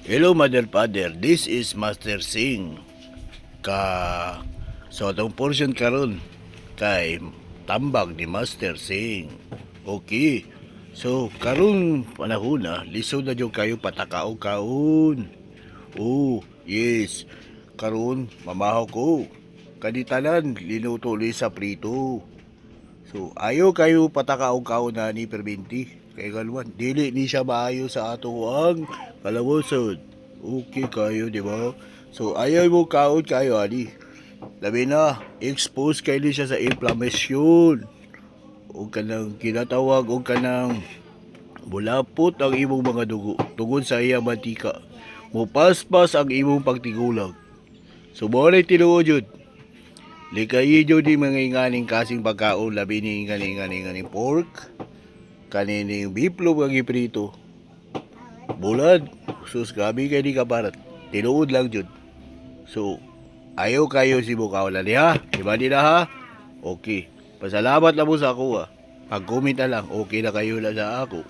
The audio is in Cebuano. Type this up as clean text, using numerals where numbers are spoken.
Hello, Mother Father, this is Master Singh. Ka so atong portion karon kay tambag ni Master Singh. Okay. So karon panahon na lisod na jud kayo patakaw kaon. Oh, yes. Karon mamahaw ko. Kani tanan linuto ni sa prito. So ayo kayo patakaw kaon na ni perminti. Kay galwan, dili ni siya maayo sa ato ang kalawasan. Okay kayo, di ba? So ayaw mo kaon kayo ani. Labi na, expose kayo ni siya sa inflammation. O kanang kinatawag o kanang bulapot ang imong mga dugo tungod sa iya mantika. Mupaspas ang imong pagtigulang. So mo na tinuod yun. Likayi jud ni mga inganing kasing pagkaon, labi ni ingani ingani ingani pork, kanining beef loaf nga giprito. Bulad, sus, grabe kay di kabarat. Tinuod lang jud. So, ayaw kayo si Bukaw na ha. Diba di na ha? Okay. Pasalamat na mo sa ako ha. Pag-comment na lang, okay na kayo na sa ako.